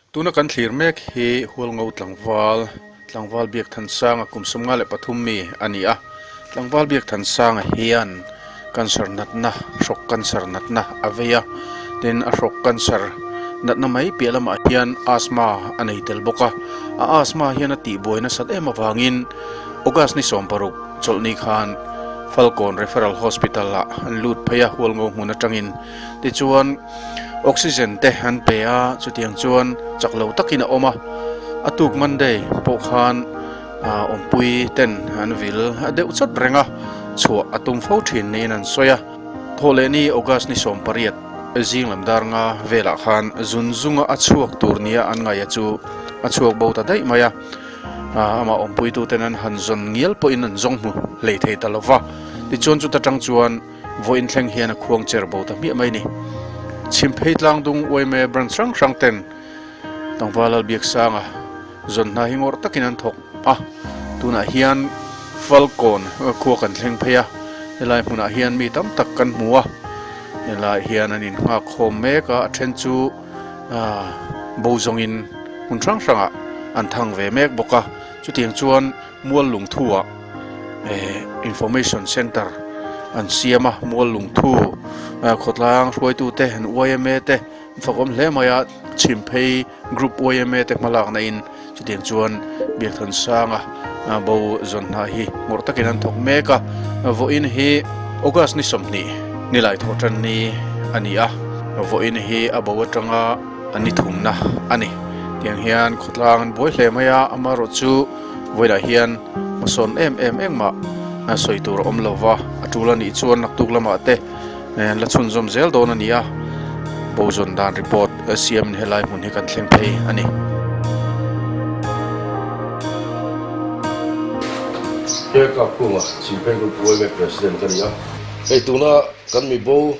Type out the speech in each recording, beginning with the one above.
Tuna kan thlir mek hi Hualngo tlangval, Tlangval Biakthansanga kum 53 mi a ni a. Tlangval Biakthansanga hian cancer natna, hrawk cancer natna a vei a. Tin, a hrawk cancer natna mai piah lamah hian asthma a nei tel bawk a. A asthma hian a tihbuai nasat em avangin August ni 16 chawlhni khan Falkawn Referral Hospital-ah an lut phei a, Hualngo hmun atangin. Tichuan, Oxygen te an pe a, chutiang chuan chak lo takin a awm a. A tuk Monday pawh khan awmpui ten an vil a deuh chawt reng a, chhuah a tum fo thin niin an sawi a. Thawhlehni August ni 18 zing lam dar nga velah khan zun zunga a chhuak tur nia an ngaih a chu a chhuak bo ta daih mai a. Amah awmpuitu ten an han zawn ngial pawhin an zawng hmu hlei thei ta lo va. Tichuan chuta tang chuan Vawiin thleng hian a khuang cher bo ta hmiah mai ni. Chhimphei tlangdung uaime branch hrang hrang ten Tlangval Lalbiaksanga zawn hna hi ngawrh takin an thawk a, tunah hian Falkawn khua kan thleng phei a, helai hmunah hian mi tam tak kan hmu a, helai hian an innghak khawm mek a, a then chu bo zawngin hmun hrang hrangah an thang ve mek bawk a, chutiang chuan Mual Lungthu-ah Information Centre an siam a, Mual Lungthu khawtlang hruaitute an yma te an fakawm hle mai a, Chhimphei Group yma te hmalakna in chutiang chuan Biakthansanga bo zawn hna hi ngawrh takin an thawk mek a, vawiin hi August ni 20 nilai thawh tan ni a ni a, vawiin hi a bo atanga an ni thumna a ni. Tiang hian khawtlang an buai hle mai a, amaherawhchu Vawilah hian hmasawn em em engmah sawi tur a awm lo va, a tul a nih chuan naktuk lamah te an la chhunzawm zel dawn a ni a, bo zawn dan report siamin helai hmun hi kan thleng phei a ni. He Cup kunga Chhimphei Group yma President ka ni a. Hei tuna kan mibo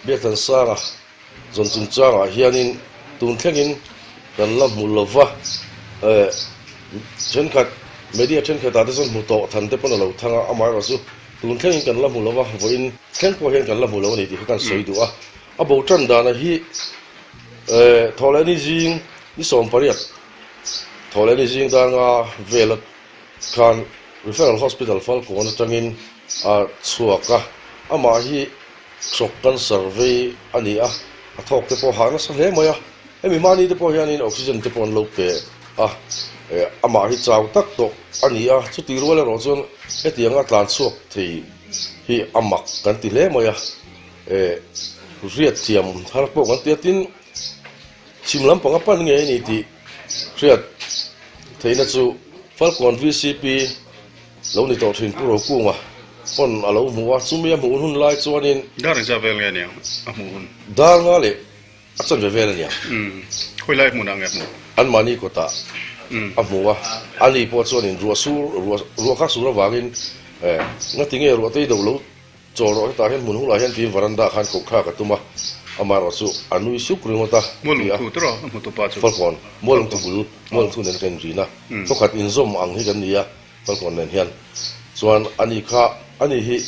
Biakthansanga Zawn chungchangah hianin tun thlengin kan la hmu lo va, thenkhat media thenkhatah te chuan hmu tawh than te pawn a lo thang a, amaherawh chu tun thlengin kan la hmu lo va, vawiin thleng pawh hian kan la hmu lo a ni tih kha kan sawi duh a. A bo tan dana hi Thawhlehni zing ni 18, Thawhlehni zing dar nga vel khan Referral Hospital Falkawn atangin a chhuak a, amah hi Hrawk cancer vei a ni a, a thawk te pawh hah nasa hle mai a. Hemi mahni te pawh hianin oxygen te pawh an lo pe a, amah hi chau tak tawh a ni a, chutih rual erawh chuan hetianga tlan chhuak thei hi a mak kan ti hle mai a, hriat thiam thar pawh kan ti a, tin chhim lampang a pan ngei a ni tih hriat theihna chu Falkawn VCP Lo ni tawh thin Pu Rokunga pawn a lo hmu a, chumi a hmuh hun lai chuanin. Dar engzah vel nge aniang a hmuh hun? Dar nga leh a chanve vel aniang. Umm, khawi lai hmunah nge a hmuh? Anmahni kawtah a hmu a, ani pawh chuanin ruah sur, ruah, ruah kha sur avangin eh ngati nge ruah tei do lo Chaw rawh hetah hian hmun hunah hian tiin veranda khan koh thlak a tum a, amaherawh chu a nui suk ringawt a, Mual lungthu tawrh a hmu tupa chu. Falkawn, mual lungthu bul, mual lungthu nen ka inrin a, thawkhat inzawm ang hi kan ni a, Falkawn nen hian. Chuan ani kha, ani hi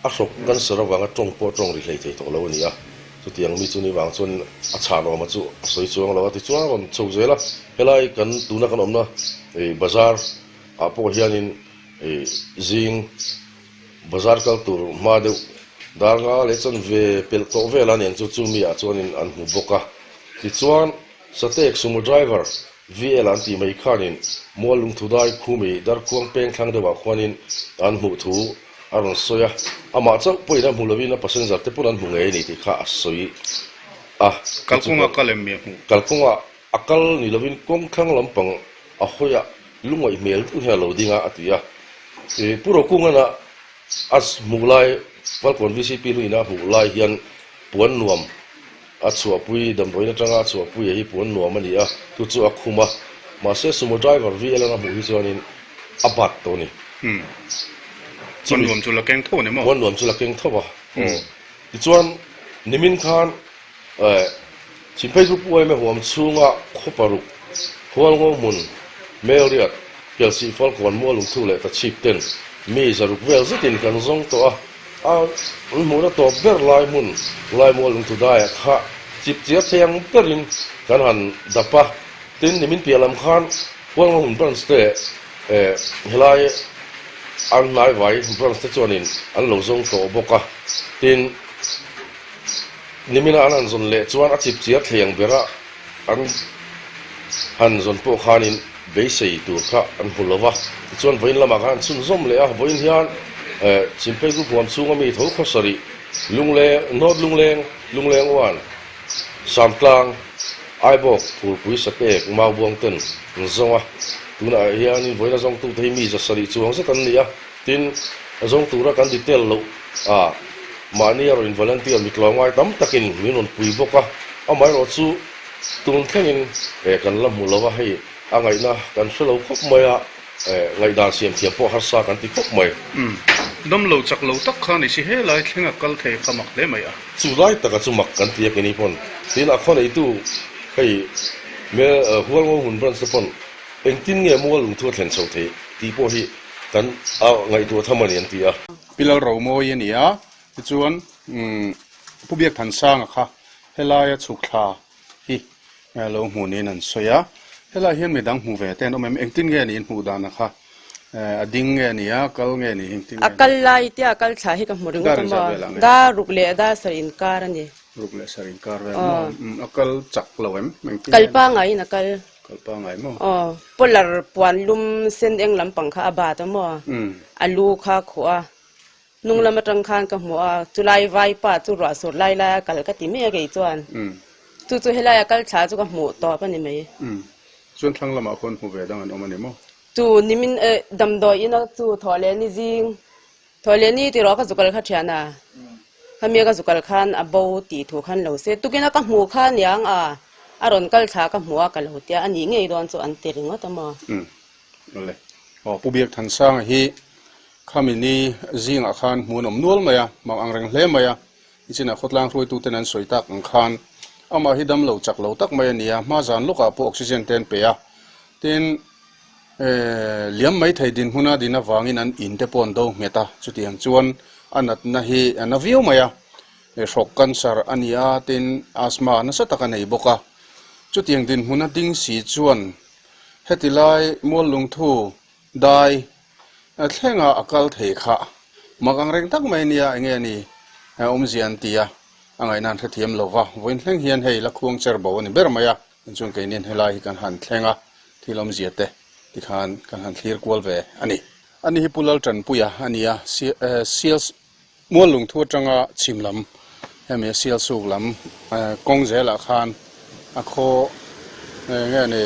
a hrawk cancer avanga tawng pawh tawng ri hlei thei tawh lo a ni a, chutiang mi chu ni vang chuan a chhan awma chu a sawi chuang lo a, tichuan a rawn chho zel a, helai kan tuna kan awmna bazar ah pawh hianin zing Bazar kal tur hma deuh dar nga leh chuan ve pelh tawh vel a nen chu chu mi ah chuanin an hmu bawk a. Tichuan, Satek Sumo driver VL an tih mai khanin Mual Lungthudai Khumi Darkhuang peng thlang deuhah khuanin an hmuh thu a rawn sawi a. Amah chauh pawhin a hmu lovin a passenger te pawn an hmu ngei a ni tih kha a sawi a. Kalkawngah kal em mi a hmuh? Kalkawngah a kal ni lovin kawng thlang lampang a hawi a. Lungaih hmel deuh hian a lo ding a, a ti a. Ih, Pu Rokungan-a a hmuh lai, Falkawn VCP hnuina a hmuh lai hian puan nuam a chhuahpui, damdawiin atanga a chhuahpui a hi puan nuam a ni a, chu chu a khum a. Mahse, Sumo driver VL-an a hmuh hi chuanin a bat tawh a ni. Umm. Puan nuam chu la keng tho a ni maw? Puan nuam chu la keng tho a. Tichuan, nimin khan Chhimphei chu Pu Aime huam chhunga khaw paruk, Hualngo hmun, Melriat, Kelsih Falkawn Mual Lungthu leh Tachhip ten mi zaruk vel zetin kan zawng tawh a, a an hmuhna tawp ber lai hmun Lai Mual Lungthu daiah kha chip chiar thei ang berin kan han dap a. Tin, nimin piah lam khan Hualngohmun Branch te eh helai an hnaivai Branch te chuanin an lo zawng tawh bawk a. Tin, nimina an han zawn leh chuan a chipchiar thei ang bera an han zawn pawh khanin beisei tur kha an hmu lo va. Tichuan vawiin lamah khan an chhunzawm leh a, vawiin hian eh Chimphei Group huam chhunga mi tho khaw sarih Lungleng, North Lungleng, Lungleng One, Samtlang, Aibawk, Phurpui, Satek, Maubuang ten an zawng a, tunah hianin vawiin a zawngtute hi mi za sarih chuang zet an ni a, tin, a zawng tura kan detail loh a, mahni a rawn volunteer mi tlawmngai tam takin min rawn pui bawk a, amaherawh chu tun thlengin kan la hmu lo a, hei a ngaihna kan hre lo khawp mai a. Ngaihdan siam thiam pawh harsa kan ti khawp mai. Umm. Damlo chak lo tak kha ni si helai thlenga kal thei kha mak hle mai a. Chu lai taka chu mak kan ti a kini pawn. Tin a khaw neitu hei me Hualngo hmun branch te pawn engtin nge mual lungthu a thlen chho theih tih pawh hi kan a ngaihtuah tham a ni an ti a. Pi Lalromawi a ni a, tichuan umm Pu Biakthansanga kha helaia chhuk thla hi lo hmuh niin an sawi a, helai hian midang hmu ve te an awm em? Engtin nge niin hmuh dana kha a ding nge ni a, kal nge ni engtin nge A kal lai te a kal thla hi ka hmu ringawt a maw? Dar ruk leh dar sarih inkar a ni. Ruk leh sarih inkar vel maw? A kal chak lo em? Engtin nge? Kal pangaiin a kal. Kal pangai maw? Aw, polar puan lum sen eng lampang kha a bat a maw? A lu kha a khuh a, Hnung lam atang khan ka hmu a, chulai vaipa chu ruah sur lai laia kal ka ti mai a kei chuan. Chu chu helaia kal thla chu ka hmuh tawp a ni mai. Chuan thlang lamah khawn hmu ve dang an awm a ni maw? Chu nimin eh damdawi ina chu thawh leh ni zing, thawh leh ni tih rawh ka zukal kha thian a, khami a ka zukal khan a bo tih thu khan lo se, tukina ka hmuh kha niang a, a rawn kal thla ka hmuh a ka lo tia a nih ngei dawn chu an ti ringawt a maw? Awle. Aw Pu Biakthansanga hi Khami ni zingah khan hmuh an awm nual mai a, mak ang reng hle mai a, nichinah khawtlang hruaituten an sawi tak ang khan amah hi damlo chak lo tak mai a ni a, hma zan lawkah pawh oxygen te an pe a, tin liam mai thei dinhmuna din avangin an in te pawh an do nghet a, chutiang chuan a natna hi a na viau mai a, hrawk cancer a ni a, tin asthma nasa tak a nei bawk a, chutiang dinhmuna ding si chuan heti lai mual lungthu Dai a thlenga a kal thei kha mak ang reng tak mai nia enge a ni awmzia an ti a, a ngaihna an hrethiam lo va, vawiin thleng hian hei la khuang cher bo a ni ber mai a, chuan keini'n helai hi kan han thleng a, thil awmzia te tikhan kan han thlir kual ve a ni. Ani hi Pu Laltanpuia a ni a, Sial Mual lungthu atanga chhim lam hemi a sial suk lam kawng zelah khan a khaw nge ni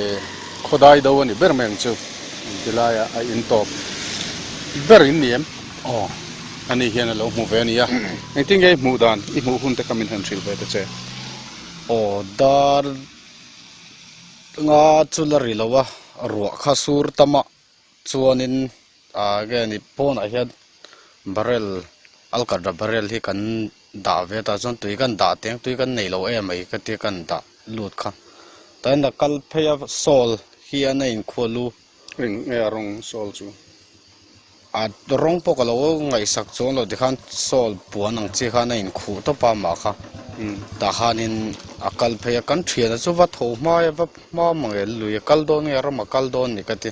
khaw dai do a ni ber mai ang chu tilaiah a in tawp ber in ni em? Aw ani hian a lo hmu ve a nia engtin nge i hmuh dan i hmuh hun te kha min han hrilh ve ta che. Aw dar nga chu la ri lo a ruah kha sur tam a Chuanin ah nge ni pawnah hian barrel alkatra barrel hi kan dah ve ta chuan tui kan dah teng tui kan nei lo em mai ka tia kan dah lut kha tain a kal phei a sawl hian a inkhual u. Eng nge a rawng sawl chu? A rawng pawh ka lo ngaihsak chuang lo tikhan sawl puan ang chi khan a inkhuh tawp a amah kha tah khanin a kal phei a kan thian a chu va tho hmai a va hma mange lui a kal dawn nge ram a kal dawn ni ka ti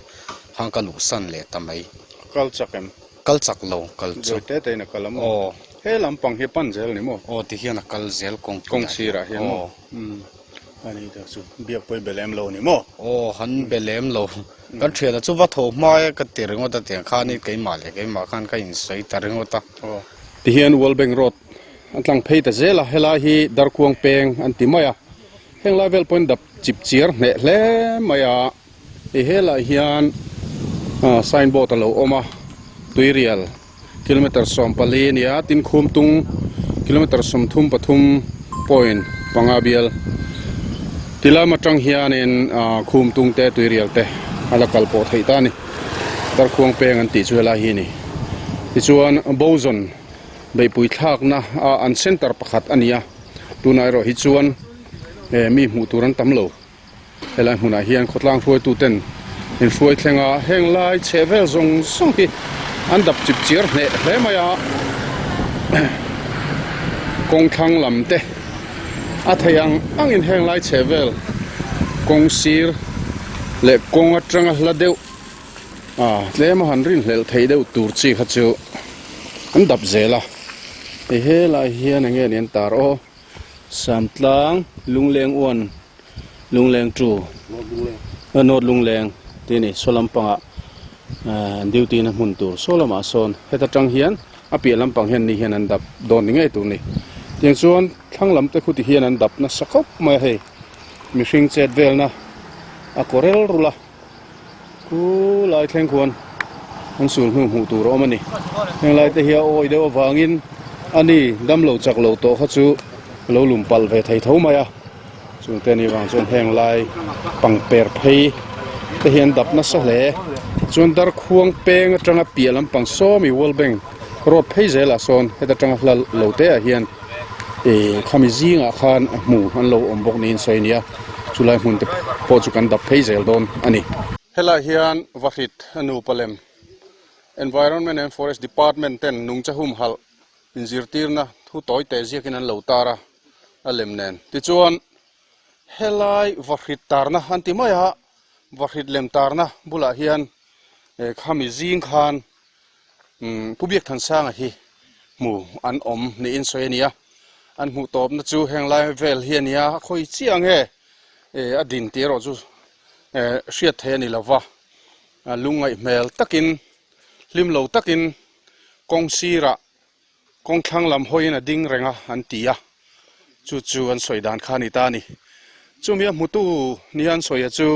khan ka luhsan leh ta mai. A kal chak em? Kal chak lo kal chu. Zawi te tein a kal a maw? Aw. He lampang hi a pan zel ni maw? Aw ti hian a kal zel kawng Kawng sirah hian maw? Aw. Umm ani tak chu biak pawh i be lem lo ni maw? Aw han be lem lo. Kan thiana chu va tho hmai a ka ti ringawt a tiang khan i keimah leh keimah khan ka insawi ta ringawt a. Aw. Tihian World Bank Road an tlang phei ta zel a, helai hi Darkhuang peng an ti mai a, heng lai vel pawhin dap chip chiar hneh hle mai a, hei helai hian sign board a lo awm a, tuirial kilometer 14 a ni a, tin Khumtung kilometer 33 point panga bial ti lam atang hianin Khumtung te tuirial te a la kal pawh theih ta a ni, Darkhuang peng an tih chu helai hi a ni, tichuan Bozawn. Beihpui thlakna a an center pakhat a ni a, tunah erawh hi chuan eh mi hmuh tur an tam lo. Helai hmunah hian khawtlang hruaitu ten in hruai thleng a, heng lai chheh vel zawng zawng hi an dap chip chiar hneh hle mai a, kawng thlang lam te a thei ang angin heng lai chheh vel kawng sir. leh kawng atanga hla deuh ah tlem a han rinhlelh theih deuh tur chi kha chu an dap zel a hei helai hian eng nge ni an tar aw Samtlang Lungleng uan Lungleng tu North Lungleng tih a ni saw lampangah ah duty na hmun tur saw lamah sawn heta tang hian a piah lampang hian ni hian an dap dawn ni ngei tur a ni tiang chuan thlang lam te khu ti hian an dap nasa khawp mai a hei. Mihring chet velna a kaw rel rul a, khu lai thleng khuan an sul hnu hmuh tur a awm a ni. Heng lai te hi a awi deuh avangin a ni damlo chak lo tawh kha chu a lo lum palh ve thei tho mai a, chungte ni vang chuan heng lai pangper phei te hi an dap nasa hle. Chuan darkhuang peng atanga piah lampang sawmi World Bank road phei zelah sawn heta tanga hla lo te ah hian Ih khami zingah khan a hmu an lo awm bawk niin sawi a ni a, chulai hmun te pawh chu kan dap phei zel dawn a ni. Helai hian Vahrit a nupa lem Environment and Forest Department ten nungcha humhalh inzirtirna thu tawi teh ziakin an lo tar a, a lem nen. Tichuan helai Vahrit tarna an ti mai a, Vahrit lem tarna bulah hian khami zing khan Pu Biakthansanga hi hmu an awm niin sawi a ni a, an hmuh tawpna chu heng lai vel hi a ni a, a khawi chiah nge a din tih erawh chu hriat theih a ni lo va, lungngaih hmel takin hlim lo takin kawng sirah kawng thlang lam hawiin a ding reng a an ti a, chu chu an sawi dan kha a ni ta a ni. Chumi a hmutu nia an sawi a chu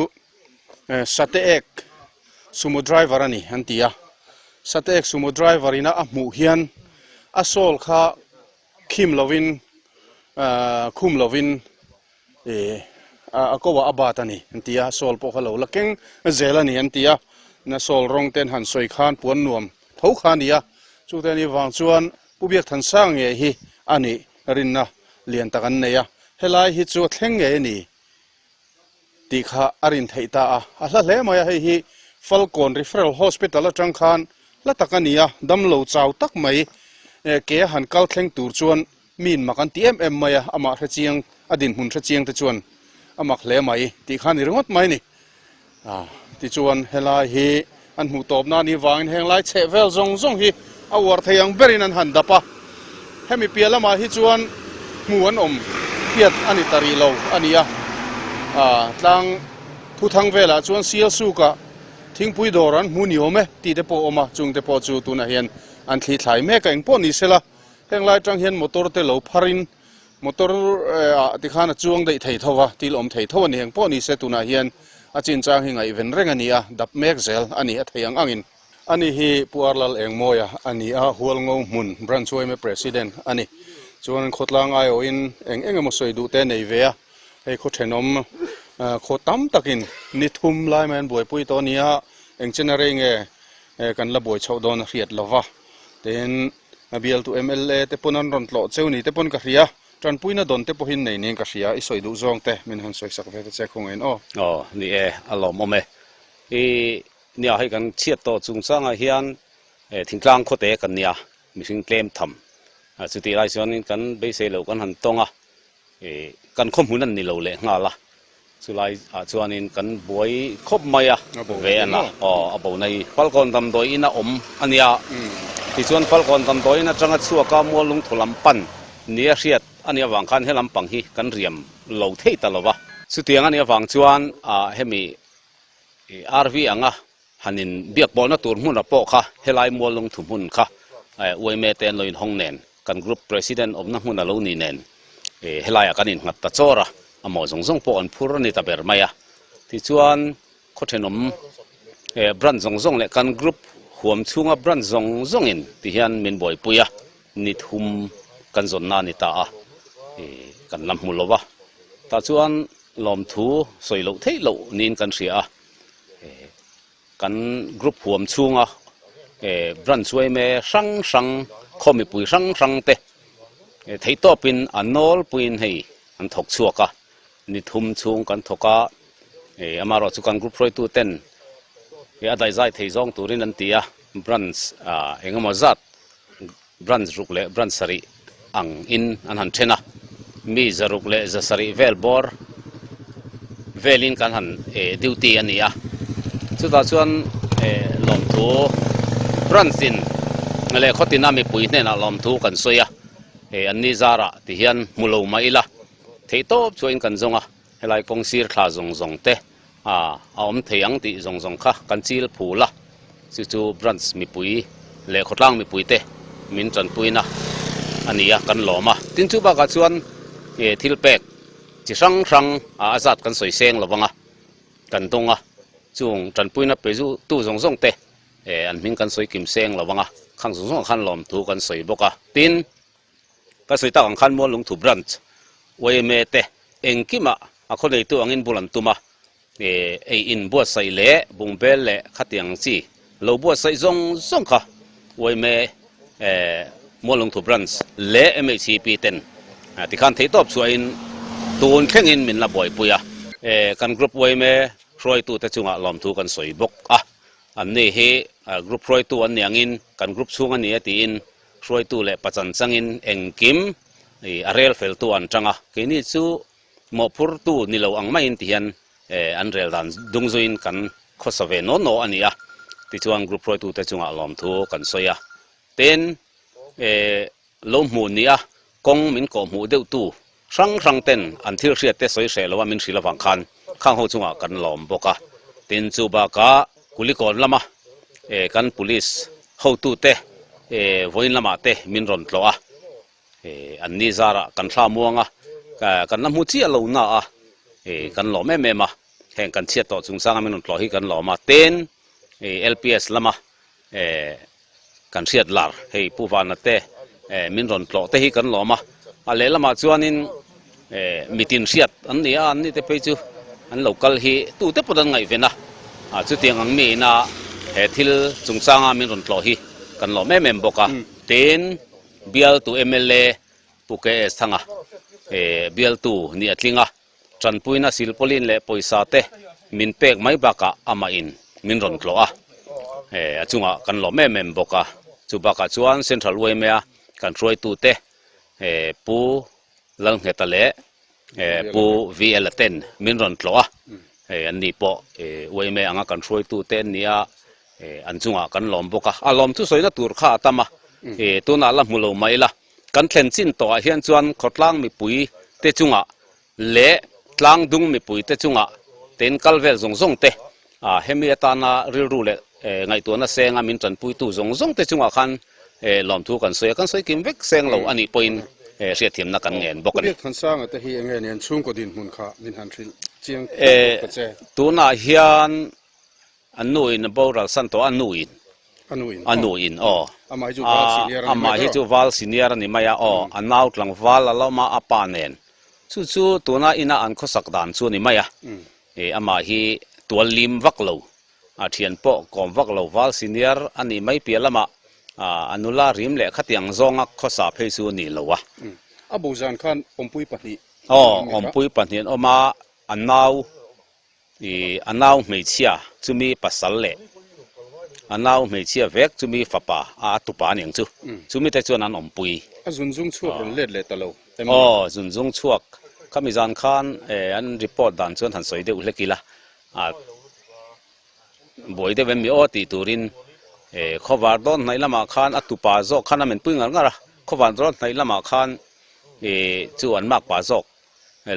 Sate ek Sumo driver a ni an ti a, Sate ek Sumo driver ina a hmuh hian a sawl kha khim lovin khum lovin a ko ah a bat a ni an ti a, sawl pawh kha lo la keng zel a ni an ti a, na sawl rawng ten han sawi khan puan nuam tho kha a ni a, chute ni vang chuan Pu Biakthansang nge hi a nih rinna lian tak an nei a, helai hi chu a thleng ngei a ni. Tih kha a rin theih ta a, a hla hle mai a, hei hi Falkawn Referral Hospital atang khan hla tak a ni a, damlo chau tak mai ke a han kal thleng tur chuan miin mak an ti em em mai a, amah hre chiang, a dinhmun hre chiang te chuan a mak hle mai tih kha a ni ringawt mai a ni. Tichuan helai hi an hmuh tawpna a nih vangin heng lai chheh vel zawng zawng hi a uar thei ang berin an han dap a, hemi piah lamah hi chuan hmu an awm hriat a ni ta rih lo a ni a, tlang thuthang velah chuan Sialsukah thingpui dawr an hmu ni awm e tih te pawh a awm a, chungte pawh chu tunah hian an thli thlai mek a, engpawh ni sela heng lai atang hian motor te lo pharin Motor ah tikhan a chuang daih thei tho a, thil awm thei tho a ni. Eng pawh ni se tunah hian a chinchang hi ngaihven reng a ni a, dap mek zel a ni a thei ang angin. Ani hi Pu Arlal Engmawia a ni a, Hualngo hmun Branch yma President a ni. Chuan khawtlang aiawhin eng eng emaw sawi duh te a nei ve a, hei khaw thenawm khaw tam takin ni thum lai mai an buaipui tawh a ni a, eng chen a rei nge kan la buai chhoh dawn a hriat lova. Tin. A bialtu mla te pawn an rawn tlawh cheu ni te pawn ka hria, tanpuina dawn te pawhin nei niin ka hria, i sawi duh zawng te min han sawi sak ve ta che khawngain aw. Aw ni e, a lawmawm e. I nia hei kan chhiat tawh chungchangah hian thingtlang khawte kan nia, mihring tlem tham. Chutih lai chuanin kan beisei loh kan han tawng a, Kan khaw hmun an ni lo leh nghal a, chulai ah chuanin kan buai khawp mai a, ve an a, aw a bo na hi Falkawn damdawi in a awm a nia, tichuan Falkawn damdawi in atanga chhuak a mual lungthu lam pan ni a hriat a nih avang khan he lampang hi kan riam lo thei ta lo va. Chutiang a nih avang chuan hemi RV anga Han in biak pawhna tur hmuna pawh kha helai mual lungthu hmun kha yma te an lo inhawng nen, kan group president awmna hmun a lo ni nen helaiah kan innghat ta chawr a, a maw zawng zawng pawh an phur a ni ta ber mai a. Tichuan khaw thenawm branch zawng zawng leh kan group huam chhunga branch zawng zawngin tihian min buaipui a, ni thum kan zawnna a ni ta a, kan la hmu lo va. Tah chuan lawmthu sawi loh theih loh niin kan hria a. Kan group huam chhunga branch yma hrang hrang, khaw mipui hrang hrang te theihtawpin a nawlpuiin hei an thawk chhuak a, ni thum chhung kan thawk a, amaherawhchu chu kan group hruaitu ten a daihzai thei zawng turin an ti a, branch engemaw zat branch ruk leh branch sarih ang in an han then a, mi zaruk leh zasarih vel bawr. velin kan han duty a ni a, chutah chuan lawmthu branch in leh khawtina mipui hnenah lawmthu kan sawi a, an ni zarah ti hian hmu lo mah ila theihtawp chuain kan zawng a, helai kawng sir thla zawng zawng te a awm thei ang tih zawng zawng kha kan chil phul a, chu chu branch mipui leh khawtlang mipui te min tanpuina a ni a kan lawm a, tin chu bakah chuan thil pek. Chi hrang hrang a a zat kan sawi seng lo vang a, kan dawng a, chung tanpuina pe zu tu zawng zawng te an hming kan sawi kim seng lo vang a, khang zawng zawngah khan lawmthu kan sawi bawk a. Tin, kan sawi tak ang khan Muallungthu Branch yma te engkimah a khaw neitu angin bul an tum a, ei in buatsaih leh bungbel leh khatiang chi lo buatsaih zawng zawng kha yma Muallungthu Branch leh MHCP ten tikhan theihtawp chhuahin tun thlengin min la buaipui a. Kan group yma hruaitute chungah lawmthu kan sawi bawk a, anni hi group hruaitu an ni angin kan group chhung a ni a tiin hruaitu leh pachan changin engkim a rel feltu an tang a, keini chu Mawhphurtu ni lo ang maiin ti hian an rel dan dung zuiin kan khawsa ve naw naw a ni a, tichuan group hruaitute chungah lawmthu kan sawi a. Tin, lo hmuh ni a kawng min kawhhmuh deuhtu hrang hrang ten an thil hriat te sawi hreh lo a min hrilh avang khan khang ho chungah kan lawm bawk a. Tin, chu bakah Kulikawn lama kan police hotute vawiin lamah te min rawn tlawh a. An ni zarah kan thla muang a, kan la hmu chiah lo na a, kan lawm em em a, heng kan chhiat tawh chungchanga min rawn tlawh hi kan lawm a, tin LPS lama kan hriat lar hei Pu Vana te min rawn tlawh te hi kan lawm a, a lehlamah chuanin mitin hriat an ni a, an ni te phei chu an lo kal hi tute pawh an ngaihven a, chutiang ang mi ina he thil chungchanga min rawn tlawh hi kan lawm em em bawk a, tin. Bialtu mla Pu KS Thanga bialtu nih a tling a, tanpuina silpawlin leh pawisa te min pek mai bakah amah in min rawn tlawh a, a chungah kan lawm em em bawk a. Chu bakah chuan Central yma kan hruaitute Pu Lalngheta leh Pu VL a ten min rawn tlawh a, an ni pawh yma anga kan hruaitute an ni a, an chungah kan lawm bawk a. A lawm chu sawina tur kha a tam a, tunah la hmu lo mai la, kan thlen chin tawhah hian chuan khawtlang mipui te chungah leh tlang dung mipui te chungah tein kal vel zawng zawng te, hemi atana rilru leh ngaihtuahna senga min tanpuitu zawng zawng te chungah khan lawmthu kan sawi a, kan sawi kim vek seng lo a nih pawhin hriatthiamna kan ngen bawk a ni. Biak Thansanga te hi enge nen chhungkaw dinhmun kha min han hrilh chiang tawk ta che. Tunah hian a nu in a boral san tawh a, a nu in. A nu in. A nu in aw. Amah hi chu val senior a ni mai Amah hi chu val senior a ni mai a aw, a nau tlangval a la awm a, a pa nen. Chu chu tuna ina an khawsak dan chu a ni mai a, amah hi tual lim vak lo. A thian pawh kawm vak lo val senior a nih mai piah lamah a nula rim leh khatiang zawnga khawsa phei chu a ni lo a. A bo zan khan awmpui pahnih Aw, awmpui pahnih an awm a, a nau ih a nau hmeichhia chumi pasal leh a nau hmeichhia vek chumi fapa a a tupa a niang chu, chumi te chuan an awmpui. A zunzung chhuak rawn let leh ta lo em ni? Aw, zunzung chhuak khami zan khan an report dan chuan han sawi deuh hlek ila, A buai deuh em mi aw tih turin khawvar dawn hnaih lamah khan a tupa zawk khan a menpui ngar ngar a, khawvar dawn hnaih lamah khan chu an makpa zawk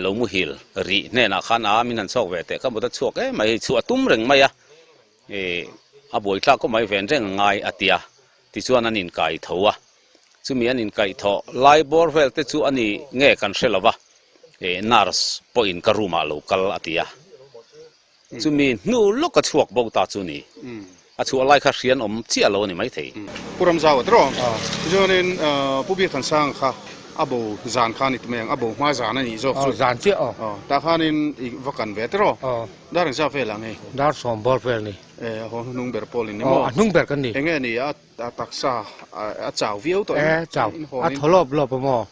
lo muhil rih hnenah khan a min han chhawk ve teh ka mut a chhuak em mai hei chhuah a tum reng mai a, a buai thlak khawp mai ven reng a ngai a tia tichuan an inkai tho a, chumi an inkaih thawh lai bawr vel te chu a ni nge kan hre lo va. Nurse pawhin ka room ah lo kal a ti a, chumi hnu lawk a chhuak bo ta chu ni. A chhuah lai kha hrian awm chiah lo a ni maithei. Pu Ramzau a tawh tichuanin Pu Biakthansanga kha a bo zan kha a ni tumai ang, a bo hma zan a nih zawk chu. Aw zan chiah aw. Aw tah khanin i va kan ve tawh aw. Dar engzah vel ang hei? Dar sawm bawr vel ni. E a haw hnung ber pawl in ni maw? Aw a hnung ber kan ni. Enge ni a taksa a chau viau tawh em? E chau, a thaw lawp lawp a maw?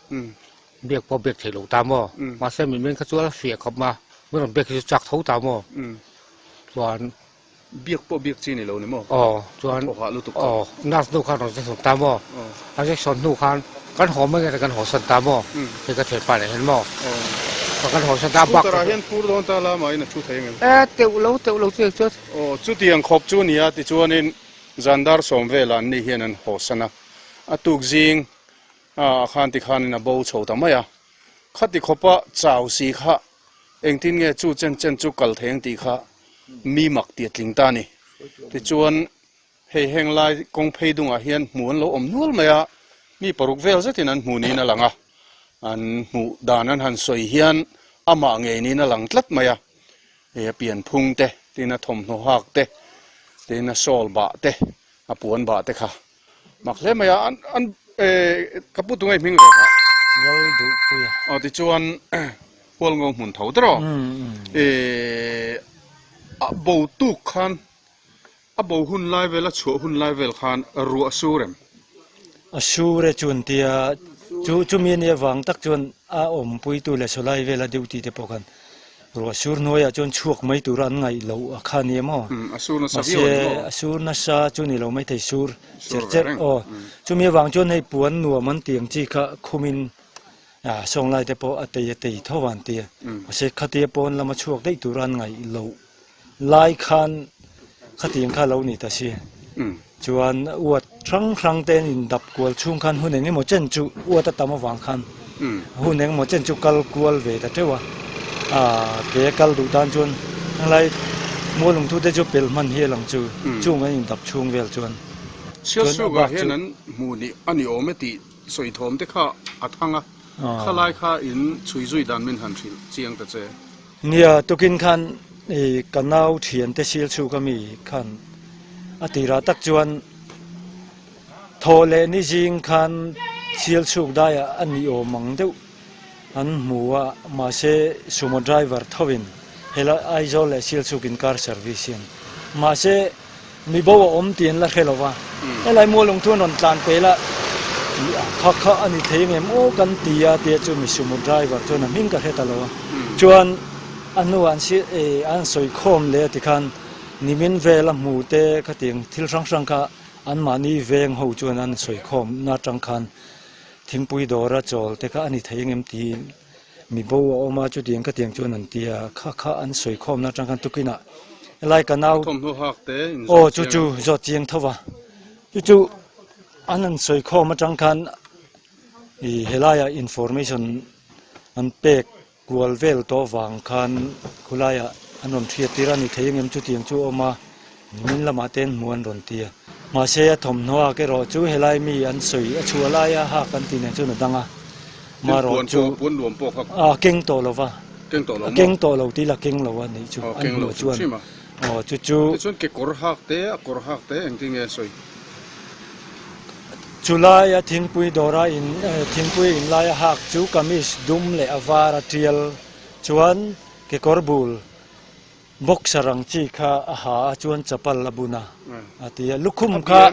Biak pawh biak theih loh ta maw? Mahse min men kha chu a la fiah khawp ma, min rawn biak hi chu chak tho ta maw? Chuan. Biak pawh biak chi ni lo ni maw? Aw, chuan. Aw hah lutuk ta. Aw, nurse nu khan rawn injection ta maw? A injection hnu khan kan haw mai nge kan haw san ta maw? Hei ka thianpa nen hian maw? Ka kan haw san ta bak. Scooter ah hian phur dawn ta la mahin a thu thei angem? E teuh lo teuh lo chu chuan. Aw chutiang khawp chu nia tichuanin zan dar sawm velah an ni hian an haw san a, a tuk zing ah khan tikhanin a bo chho ta mai a, khati khawpa chau si kha engtin nge chu chen chen chu kal thei ang tih kha mi mak tih a tling ta a ni. Tichuan Hei heng lai kawng phei dungah hian hmu an lo awm nual mai a, mi paruk vel zetin an hmu niin a lang a, an hmuh dan an han sawi hian amah ngei niin a lang tlat mai a, hei a pianphung te, tin a thawmhnaw hak te, tin a shawl bah te, a puan bah te kha mak hle mai a, an an eh ka pu tunge hming reng a. Lal duh pui a. Aw tichuan Hualngo hmun tho tawh eh a bo tuk khan A bo hun lai vel, a chhuah hun lai vel khan ruah a sur em? A sur e chuan tia chu chumi a nih avang tak chuan a awmpuitu leh sawlai vela duty te pawh khan ruah sur hnuaiah chuan chhuak mai tura an ngaih loh a kha nia maw? A sur nasa viau a ni maw? Mahse a sur nasa chu ni lo maithei sur cher cher aw. Chumi avang chuan hei puan nuam an tih ang chi kha khumin sawnglai te pawh a tei a tei tho an tia. Mahse khatia pawn lama chhuak daih tura an ngaih loh Lai khan khatiang kha lo ni ta si. Chuan uat hrang hrang te an indap kual chhung khan hun eng emaw chen chu uat a tam avang khan hun eng emaw chen chu kal kual ve ta teuh a. Aaa ke a kal duh tan chuan helai Mualungthu te chu pel hman hi a lang chu chung an indap chhung vel chuan. Sialsukah hian an hmuh ni a ni awm e tih sawi thawm te kha a thang a, khalai kha in chhui zui dan min han hrilh chiang ta che. Nia, tukin khan i ka nau thiante sil chhuk ami khan a tirah tak chuan thaw leh ni zing khan sil chhuk daiah a ni awm ang deuh an hmu a, mahse sumo driver thovin helai Aizawl leh sil chhuk in car service hian mahse Mi bo a awm tih an la hre lo va, helai Mualung chu an rawn tlan pel a, kha kha a ni thei ngem aw kan ti a tia chu mi sumo driver chuan a hming ka hre ta lo a, chuan a hnuah an si an sawi khawm leh a tikhan nimin vel a hmu te khatiang thil hrang hrang kha anmahni veng ho chuan an sawi khawm na atang khan thingpui dawra chawl te kha a ni thei ngem tiin Mi bo a awm a, chutiang ka tiang chuan an ti a, kha kha an sawi khawmna atang khan tukinah helai ka nau Thawmhnaw hak te in aw chu chu zawt chiang tho va, chu chu an han sawi khawm atang khan ih helaiah information an pek kual vel tawh vang khan khulaiah an rawn hriat tir a ni thei angem chutiang chu a awm a, nimin lamah te an hmu an rawn ti a, mahse a thawmhnaw hak erawh chu helai mi an sawi a chhuah laia hak an tih nen chuan a dang a. Marawh chu a keng tawh lo va, a keng tawh lo tih la keng lo a nih chu an hmuh chuan aw chu chu Tichuan kekawr hak te a kawr hak te engtin nge a sawi? Chu laia thingpui dawra in thingpui in laia hak chu kamis dum leh a var a tial chuan kekawr bul Boxer ang chi kha a ha a chuan chapal a bun a, a ti a. Lukhum kha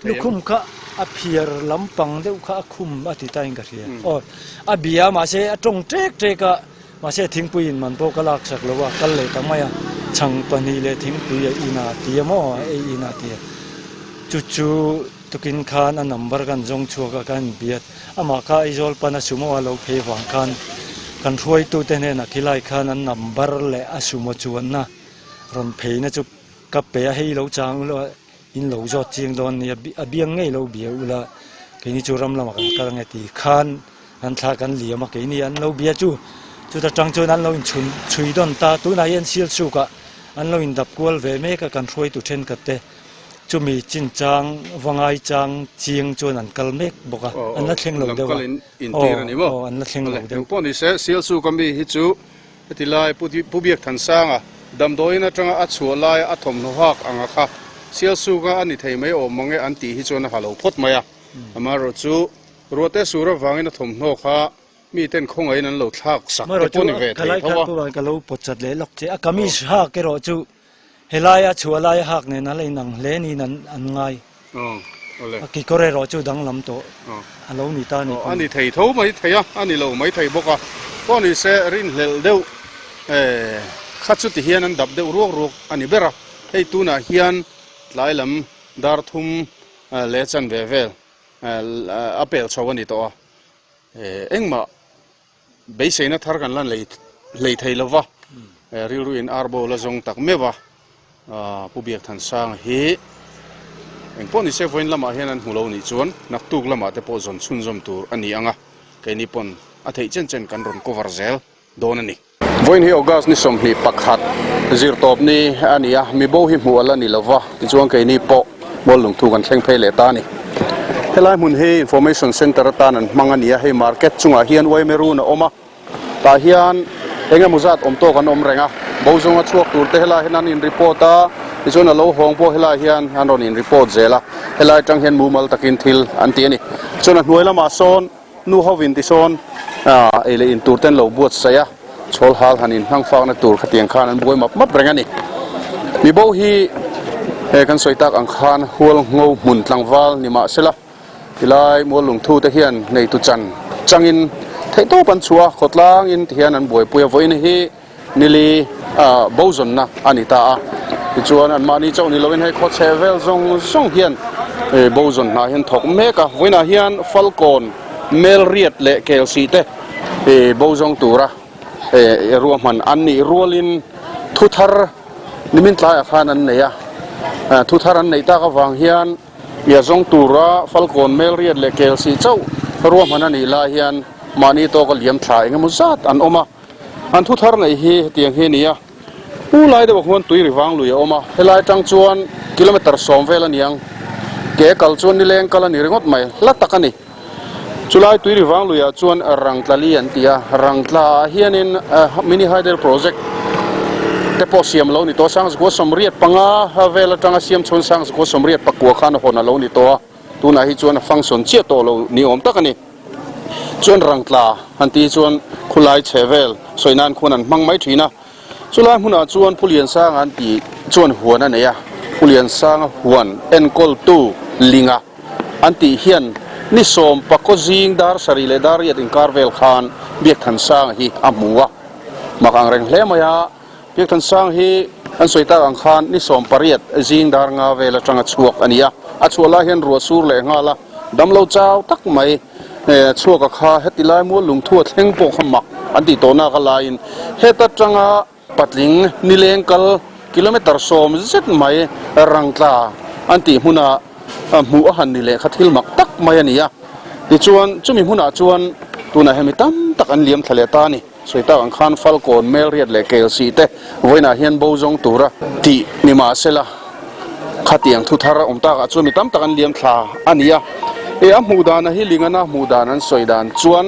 lukhum kha a phiar lampang deuh kha a khum a ti ta in ka hria. Aw a bia mahse a tawng ṭek ṭek a, mahse thingpui in man pawh ka lak sak lo a, kal leh ta mai a, chhang pahnih leh thingpui a in a ti a maw, a ei in a ti a. Chu chu tukin khan a number kan zawng chhuak a, kan inbiat. Amah kha Aizawl pana sumo a lo phei vang khan kan hruaitute hnenah khilai khan an number leh a sumo chuanna rawn pheina chu ka pe a, hei lo chang ula in lo zawt chiang dawn nia, a biang ngei lo bia ula keini chu ram lamah kan kal ange tih khan an thla kan liam a, keini an lo bia chu chuta tang chuan an lo inchhun chhui dawn ta, tunah hian Sialsukah an lo indap kual ve mek a kan hruaitu thenkhat te. Chumi chinchang va ngaichang chiang chuan an kal mek bawk a, an la thleng lo deuh a. Aw, aw, an la thleng lo deuh. Engpawh ni se, Sialsuk a mi hi chu heti lai Pu Biakthansanga damdawiin atanga a chhuah laia a thawmhnaw hak anga kha Sialsuka a ni thei mai awm mang e an tih hi chuan a ha lo phawt mai a. Amaherawh chu Ruahte sur avangin a thawmhnaw kha miten khawngaihin an lo thlak sak te pawh ni ve thei tho a. Ka lo pawt chat leh lawk che a, kamis hak erawh chu Helaia chhuah laia hak nen a la inang hle niin an an ngai. A kekawr erawh chu danglam tawh a lo ni ta a ni. A ni thei tho mai thei a, a ni lo mai thei bawk a. Pawh ni se rinhlelh deuh kha chu ti hian an dap deuh ruak ruak a ni ber a. Hei tunah hian tlai lam dar thum leh chanve vel a pel chho a ni tawh a. Engmah beiseina thar kan la nei. hlei thei lo va, rilru in arbo la zawng tak meuh a, Pu Biakthansanga hi engpawh ni se vawiin lamah hian an hmu lo nih chuan naktuk lamah te pawh zawn chhunzawm tur a ni ang a, keini pawn a theih chen chen kan rawn cover zel dawn a ni. Vawiin hi August ni 21 zirtawp ni a ni a, mibo hi hmuh a la ni lo va, tichuan keini pawh Muallungthu kan thleng phei leh ta a ni. Helai hmun hi Information Centre atan an hmang a ni a, hei market chungah hian Uaimerun a awm a, Tah hian eng emaw zat awm tawk an awm reng a, bo zawnga chhuak tur te helai hian an in report a, tichuan a lo hawng pawh helai hian an rawn in report zel a, helai atang hian mumal takin thil an ti a ni. Chuan a hnuai lamah sawn nu ho in tisawn ei leh in tur te an lo buatsaih a, chhawl hal han in hnang fakna tur khatiang khan an buai map map reng a ni. Mibo hi he kan sawi tak ang khan hual ngho hmun tlangval ni mahsela, Tilai Muallungthu te hian neitu chan changin theihtawp an chhuah a, khawtlangin ti hian an buaipui a, vawiin hi nili bo zawnna a ni ta a. Tichuan anmahni chauh ni loin hei khawchhe vel zawng zawng hian bo zawn hna hian thawk mek a, vawiinah hian Falkawn, Melriat leh Kelsih te bo zawng tura ruahman an nih rualin thuthar nimin tlaiah khan an nei a, thuthar an neih tak avang hian Ia zawng tura Falkawn Melriat leh Kelsih chauh ruahman a nih lai hian mahni tawka liam thla eng emaw zat an awm a. An thu thar neih hi hetiang hi a ni a, Pu lai deuhah khuan tui ri vang lui a awm a, helai atang chuan kilometre 10 vel a ni ang. Ke kal chuan nileng kal a ni ringawt mai, hla tak a ni. Chulai tui ri vang luiah chuan Rangtlali an ti a, Rangtla ah hianin Mini Hydel Project te pawh siam lo ni tawh a, Sangzakua 85 vel atanga siam chhuan Sangzakua 89 khan a hawn a lo ni tawh a, tunah hi chuan a function chiah tawh lo ni awm tak a ni. Chuan Rangtla han tih hi chuan khulai chhe vel sawi nan khuan an hmang mai thin a, chulai hmunah chuan Phuliansanga an tih chuan huan a nei a, Phuliansanga huan enkawltu Linga, An tih hian ni sawm pakaw zing dar sarih leh dar riat inkar vel khan Biakthansanga hi a hmu a. Mak ang reng hle mai a, Biakthansanga hi an sawi tak ang khan ni 18 zing dar nga vel atanga chhuak a ni a. A chhuah lai hian ruah sur leh nghal a, damlo chau tak mai chhuak a kha heti lai mual lungthu a thleng pawh kha mak an tih tawh nak a laiin heta tanga Patling nileng kal kilometre 10 zet mai rangtla an tih hmuna hmuh a han ni leh kha thil mak tak mai a ni a. Tichuan, chumi hmunah chuan tunah hemi tam tak an liam thla leh ta a ni. Sawi tak ang khan Falkawn, Melriat leh Kelsih te vawiinah hian bo zawng tura tih ni mahsela khatiang thu thar a awm takah chuan mi tam tak an liam thla a ni a. E a hmuh dana hi Lingana hmuh dan an sawi dan chuan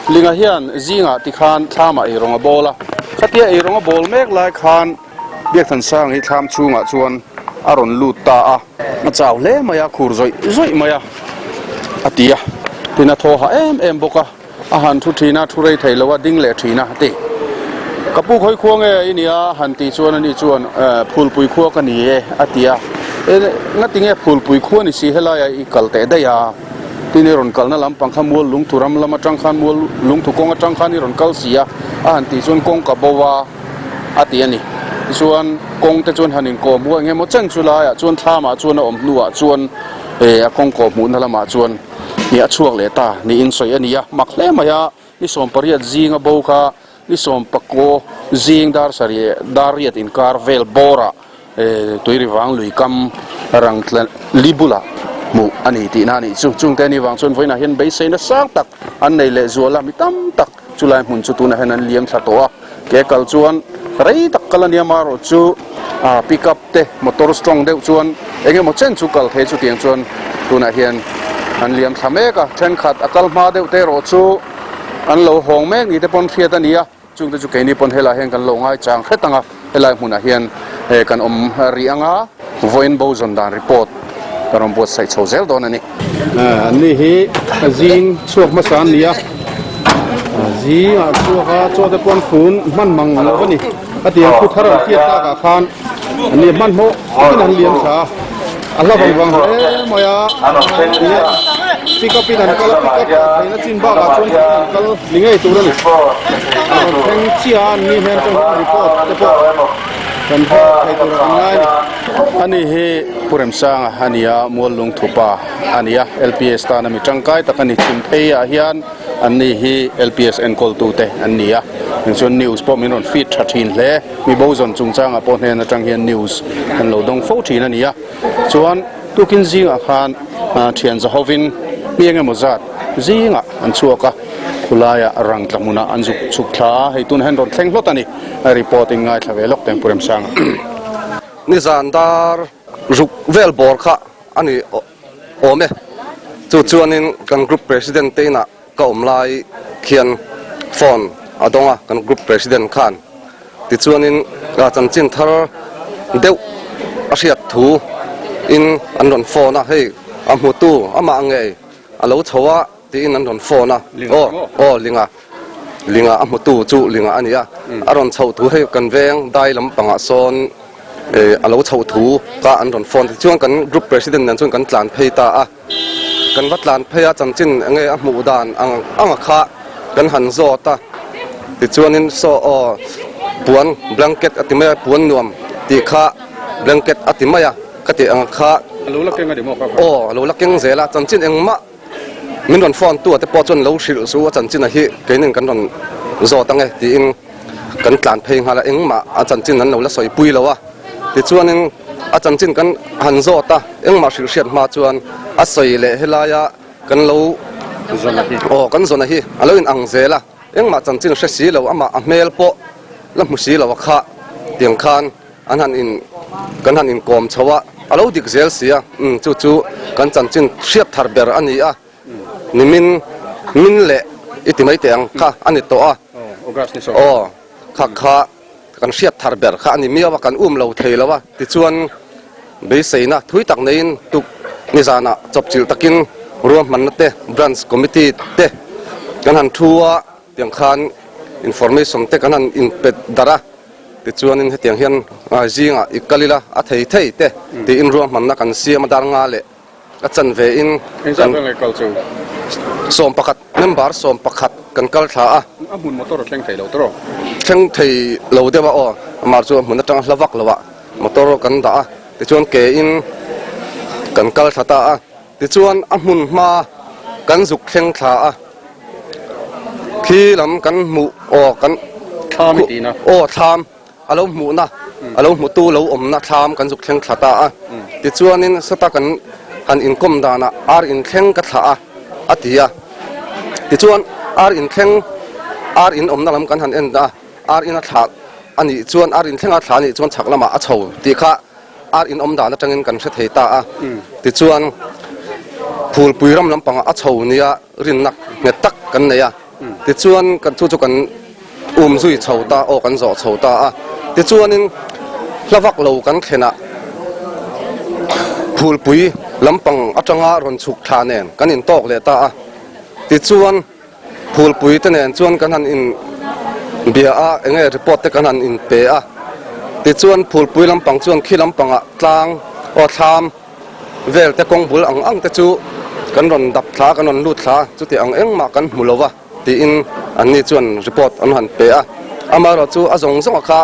Linga hian zingah tikhan thlamah eirawng a bawl a, khatia eirawng a bawl mek lai khan Biakthansang hi thlam chhungah chuan a rawn lut ta a. A chau hle mai a, khur zawih zawih mai a, a ti a. Tin a thaw hah em em bawk a. A han thu thin a, thu rei thei lo a, ding leh thin a, a ti. Ka pu khawi khua nge i nia? A han tih chuan ani chuan, Phulpui khua ka ni e, a ti a. E, ngati nge Phulpui khua ni si helaiah i kal teh daih a? Tin i rawn kalna lampang kha mual lungthu ram lam atang khan, mual lungthu kawng atang khan i rawn kal si a, a han tih chuan kawng ka bo a, a ti a ni. Tichuan kawng te chuan han inkawh hmuh a, eng emaw chen chu laiah chuan thlamah chuan a awm hnuah chuan, e, a kawng kawh hmuhna lamah chuan, Ni a chhuak leh ta niin sawi a ni a, mak hle mai a, ni 18 zinga bo kha ni 19 zing dar sarih dar riat inkar vel bawrah Tuirivang lui kam rang tla li bulah hmuh a ni tihna a nih chu. Chungte ni vang chuan vawiinah hian beiseina sang tak an nei leh zual a, mi tam tak chulai hmun chu tunah hian an liam thla tawh a, ke kal chuan rei tak kal a nia marawh chu pick up te motor strong deuh chuan eng emaw chen chu kal thei chutiang chuan tunah hian an liam thla mek a, thenkhat a kal hma deuh te erawh chu an lo hawng mek ni te pawn hriat a ni a, chungte chu keini pawn helaiah hian kan lo ngaichang hret ang a, helai hmunah hian kan awm rih ang a, vawiin bo zawn dan report kan rawn buatsaih chho zel dawn a ni. Anni hi zing chhuak hmasa an ni a, zingah chhuak a chaw te pawh an fun hman mang lo a ni. A tiang thu thar an hriat takah khan an ni hmanhmawh takin an liam thla a, a hla vang vang hle mai a, tia pick up in an kal a, pick up ah theihna chin bakah chuan khin an kal ni ngei tur a ni. A rawn thleng chiah a, an ni hian tawng hian report te pawh. Kan hmuh thei tur ang ngai a ni. Ani hi Pu Remsanga a ni a, Muallung Thupa a ni a, LPS tana mi tangkai tak a ni. Chhim phei ah hian anni hi LPS enkawltute an ni a, engchuan news pawh min rawn feed tha thin hle. Mi bo zawn chungchangah pawh hnen atang hian news kan lo dawng fo thin a ni a. Chuan tukin zingah khan thian zahovin mi eng emaw zat zingah an chhuak a, khulaiah rang tla hmunah an zuk chhuk thla a, hei tunah hian rawn thleng hlawt a ni. A report in ngaithla ve lawk teng Pu Remsanga. Nizan dar ruk vel bawr kha a ni awm e. Chu chuanin kan group president te inah ka awm lai khian phone a dawng a, kan group president khan. Tichuanin chanchin thar deuh a hriat thu in an rawn phone a, hei a hmutu amah ngei a lo chho a tiin an rawn phone a, aw aw Linga Linga a hmutu chu Linga a ni a, a rawn chhoh thu hei kan veng dai lampangah sawn a lo chhoh thu kha an rawn phone tichuan kan group president nen chuan kan tlan phei ta a. Kan va tlan phei a, chanchin enge a hmuh dan ang ang a kha kan han zawt a, tichuanin saw aw puan blanket a ti mai a, puan nuam tih kha blanket a ti mai a, ka tih ang kha A lo la keng a ni maw kha kha? Aw a lo la keng zel a, chanchin engmah min rawn phone tu a te pawh chuan lo hrilh chu a chanchin a hi keinin kan rawn zawt ang e tiin kan tlan phei nghal a, engmah a chanchin an lo la sawi pui lo a, tichuanin a chanchin kan han zawt a, engmah hrilh hriat hma chuan a sawi leh helaia kan lo aw kan zawna hi a lo in ang zel a, engmah chanchin hre si lo, amah a hmel pawh la hmu si lo a kha tiang khan an han in kan han inkawm chho a, a lo dik zel si a, umm chu chu kan chanchin hriat thar ber a ni a. Nimin min leh i ti mai teh ang kha a ni tawh a, aw kha kha kan hriat thar ber kha a ni miau a, kan um lo thei lo a, tichuan beiseina thui tak neiin tuk nizanah chawpchilh takin ruahmanna te branch committee te kan han thu a, tiang khan information te kan han inpet darh a, tichuanin hetiang hian zingah i kal ila a thei thei te tiin ruahmanna kan siam a dar nga leh. A chan ve in Engzat vel nge kal chu? 11, member 11 kan kal thla a. A hmun motor a thleng thei lo tawh? Thleng thei lo deuh a aw, amah chu a hmun atanga hla vak lo ah motor kan dah a, tichuan ke in kan kal thla ta a, tichuan a hmun hma kan zuk thleng thla a, khi lam kan hmuh aw kan Thlam i tihna? Aw thlam. A lo hmuhna, a lo hmutu lo awmna thlam kan zuk thleng thla ta a. Tichuanin sawta kan han inkawm danah ar inthleng ka thlah a, a ti a. Tichuan ar inthleng, ar in awmna lam kan han en a, ar in a thlah a nih chuan, ar inthleng a thlah a nih chuan chhak lamah a chho tih kha ar in awm dan atangin kan hre thei ta a. Tichuan phulpui ram lampangah a chho nia rinna nghet tak kan nei a. Tichuan kan chu chu kan um zui chho ta aw kan zawh chho ta a. Tichuanin hla vak lo kan thlenah phulpui lampang atanga rawn chhuk thla nen kan intawk leh ta a. Tichuan phulpui te nen chuan kan han in bia a, enge report te kan han in pe a. Tichuan phulpui lampang chuan khi lampangah tlang aw thlam Vel te kawng bul ang ang te chu kan rawn dap thla, kan rawn lut thla, chuti ang engmah kan hmu lo va tiin anni chuan report an han pe a. Amaherawh chu a zawng zawnga kha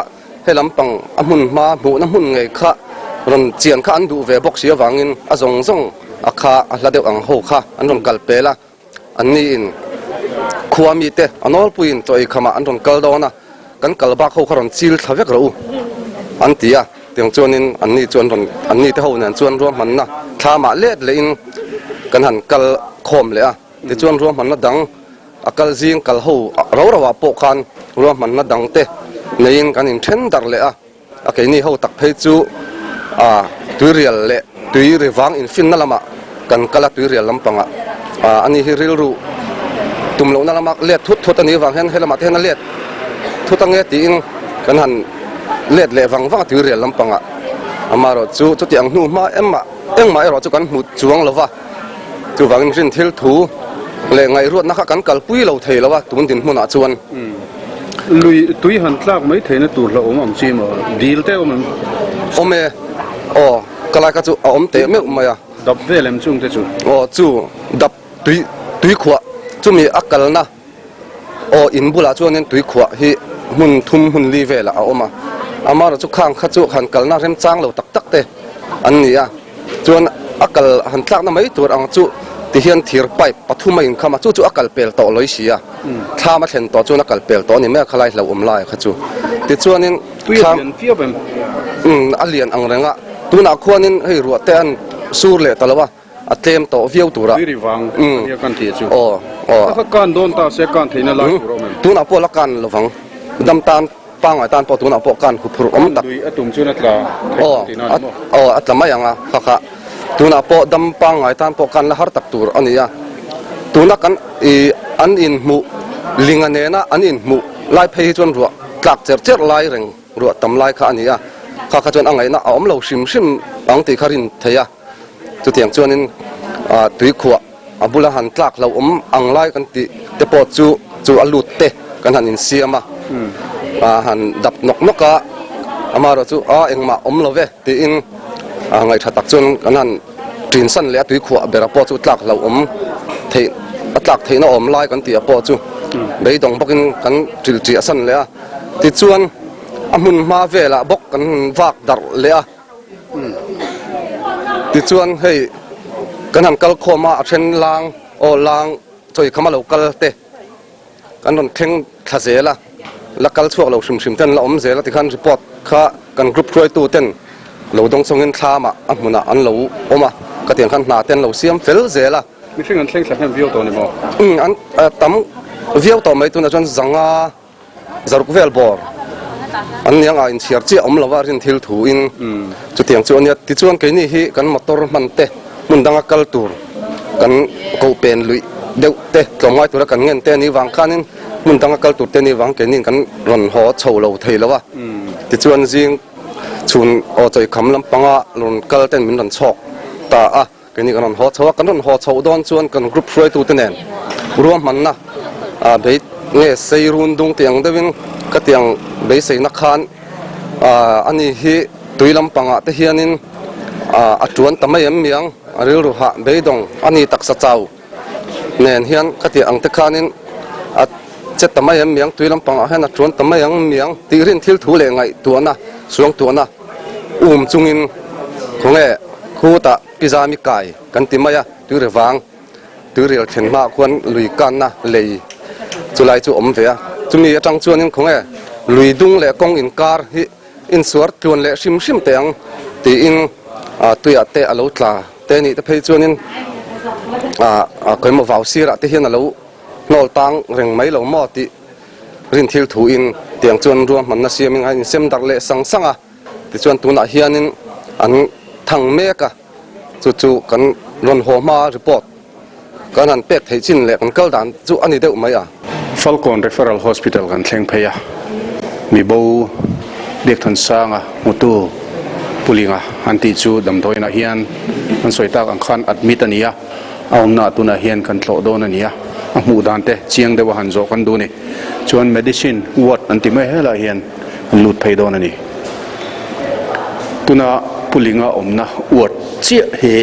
he lampang a hmun hma hmuhna hmun ngei kha rawn chian kha an duh ve bawk si avangin a zawng zawng a kha a hla deuh ang ho kha an rawn kal pel a. Anniin khua mite a nawlpuiin chaw ei khamah an rawn kal dawn a, kan kal bak ho kha rawn chil thla vek rawh u an ti a, tiang chuanin anni chu an rawn anni te ho nen chuan ruahmanna thlamah let lehin kan han kal khawm leh a, tichuan ruahmanna dang a kal zing kal ho ro ro ah pawh khan ruahmanna dang te neiin kan inthen darh leh a. A keini ho tak phei chu a tuirial leh tui ri vang infinna lamah kan kal a, tuirial lampangah a ni hi rilru tum lohna lama let thut thut a nih avang hian helamah te hian a let thut ange tiin kan han let leh vang vang a tuirial lampangah. Amaherawh chu chuti ang hnu hma engmah engmah erawh chu kan hmu chuang lo va, chuvangin rin thil thu leh ngaihruatna kha kan kalpui lo thei lo a tun dinhmunah chuan. Lui tui han tlak mai theihna tur hla awm ang chi maw? Dil te awm em? Awm e. Aw, ka lai kha chu a awm teh meuh mai a. Dap vel em chung te chu? Aw, chu dap tui tui khuah chumi a kalna aw in bulah chuanin tui khuah hi hmun thum hmun li velah a awm a. Amaherawh chu khang kha chu han kalna remchang lo tak tak te an ni a, chuan a kal han tlakna mai tur ang chu tihian thir pipe pathum a inkham a, chu chu a kal pel tawh lawi si a, thlam a thlen tawh chuan a kal pel tawh a ni mai a khalai hlauhawm lai kha chu. Tichuanin thlam a lian ang reng a, tunah khuanin hei ruah te an sur leh ta lo a. A tlem tawh viau tura. Tui ri vang ania kan tih chu. Aw, aw. Ka kan dawn ta se kan theihna lai tur a awm em? Tunah pawh la kan lovang. Dam tan pangngai tan pawh tunah pawh kan huphurh awm tak. Lui a tum chuan a tla theih Aw, tihna a ni maw? aw, a tla mai ang a, kha kha. Tunah pawh dam pangngai tan pawh kan la har tak tur a ni a. Tuna kan i an inhmuh linga nena an inhmuh lai phei hi chuan ruah tlak cher cher lai reng ruah tam lai kha a ni a. Kha kha chuan a ngaihna a awm lo hrim hrim ang tih kha rin theih a. Chutiang chuanin tuikhuah a bula han tlak hlauh awm ang lai kan tih te pawh chu chu a lut te kan han insiam a, han dap nawk nawk a, amaherawh chu a engmah awm lo ve tiin ngaihṭha tak chuan kan han ṭinsan leh a tuikhuah bera pawh chu tlak hlauh awm theih a tlak theihna awm lai kan tih ah pawh chu beidawng bawkin kan ṭilṭiahsan leh a, tichuan a hmun hma velah bawk kan vak darh leh a. Tichuan hei kan han kal khawm a, a then lang aw lang chawi kham a lo kal te kan rawn thleng thla zel a, la kal chhuak lo hrim hrim ten la awm zel a tikhan report kha kan group hruaitu ten lo dawng chawngin thlamah a hmunah an lo awm a, ka tiang khan hna te an lo siam fel zel a. Mihring an thleng thla hnem viau tawh a ni maw? Umm an tam viau tawh mai tunah chuan zanga. Zaruk vel bawr an nia nga inchhiar chiah awm lova rin thil thu in chutiang chu a nia. Tichuan keini hi kan motor hman te hmun danga kal tur kan koh pen luih deuh te tlawmngai tura kan ngen te a nih vang khanin hmun danga kal tur te a nih vang keiniin kan rawn haw chho lo thei lo a. Tichuan zing chhun aw chawikham lampanga rawn kal ten min rawn chhawk ta a. Keini kan rawn haw chho a, kan rawn haw chhoh dawn chuan kan group hruaitute nen ruahmanna bei nge sei run dung tih ang deuhin ka tiang beiseina khan ani hi tui lampangah te hianin a tuan ta mai em miang a rilru hah beidawng a ni taksa chau nen hian ka tih ang te khanin a che ta mai em miang tui lampangah hian a tuan ta mai ang miang tih rin thil thu leh ngaihtuahna suangtuahna um chungin khawnge khutah Pizami kai kan ti mai a, tuire vang, tuirial thlen hmaah khuan lui kanna lei chulai chu awm ve a. Chumi atang chuanin khawnge lui dung leh kawng inkar hi insuar tluan leh hrim hrim teh ang tiin tuiah te a lo tla te nih te phei chuanin khawimaw vau sirah te hian a lo hnawl tang reng mai lo maw tih rin thil thuin tiang chuan ruahmanna siamin a insem darh leh sang sang a. Tichuan tunah hianin an thang mek a, chu chu kan rawn haw hma report kan han pek theih chin leh kan kal dan chu a ni deuh mai a. Falkawn Referral Hospital kan thleng phei a, mibo Biakthansanga hmutu Pulinga an tih chu damdawiinah hian an sawi tak ang khan admit a ni a, a awmnaah tunah hian kan tlawh dawn a ni a, a hmuh dan te chiang deuha han zawh kan duh a ni. Chuan medicine ward an ti mai helaiah hian an lut phei dawn a ni. Tuna Pu Linga awmna ward chiah hi